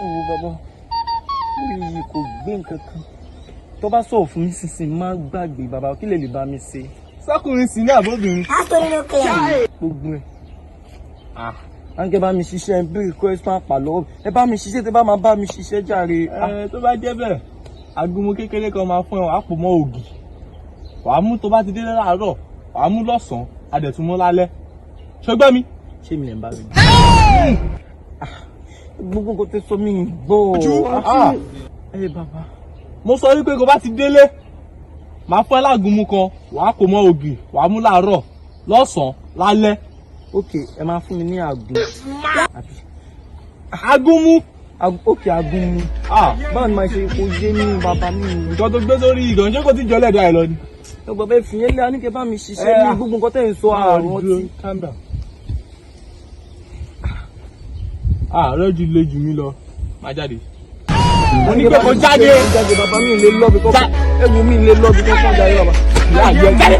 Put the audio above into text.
Ẹ wo bàbá, lórí yìí kò gbé nǹkan kan. Tó bá sọ̀rọ̀ fún mi sísìn, má gbàgbé bàbá, kí lè bá mi ṣe? Sọkùnrin sì ní àbóbìnrin? Gbogbo ẹ̀. Àǹkẹ́ bá mi ṣiṣẹ́ ń béèrè question àpà lọ́wọ́. Ẹ bá mi ṣiṣẹ́, tẹ bá máa bá mi ṣiṣẹ́ jàre. Ẹ tó bá jẹ́ bẹ́ẹ̀, àgúnmu kékeré kan máa fún ẹ, wàá pò mọ́ ògì. Wàá mú tó bá ti délé láàárọ̀, wàá mú lọ́sàn-án, a dẹ̀ tún mú lálẹ́. Ṣọgbọ́n mi. Ṣé mi lè ń bá mi? Gbogbo nǹkan tẹ sọ mi ń gbọ́. Ẹ bàbá. Mo sọ wípé kó bá ti délé, màá fún ẹ lágúnmu kan, wàá pò mọ́ ògì, wàá mú láàárọ̀, lọ́sàn-án, lálẹ́. Ok, ẹ máa fún mi ní àgún. Àbí? Agúnmu. Ok, àgúnmu. Báwo ni màá ṣe kó yé ní bàbá mi? Nǹkan tó gbé sórí ìgàn, ṣé kò tí jọ lẹ́dàá ẹ lọ ni? Ẹ bàbá, ẹ fi yẹn lé, a ní kẹ́ bá mi ṣiṣẹ́ ní gbogbo nǹkan tẹ̀ ń sọ àrùn ọtí. Calm down. Rẹ́jú le jù mí lọ, má jáde. Mo ní pé kó jáde. Jáde bàbá, mi ò lè lọ́bi kọ́kọ́. Ẹ wo, mi ò lè lọ́bi kọ́kọ́ jáde bàbá. Ìyá yẹ jáde.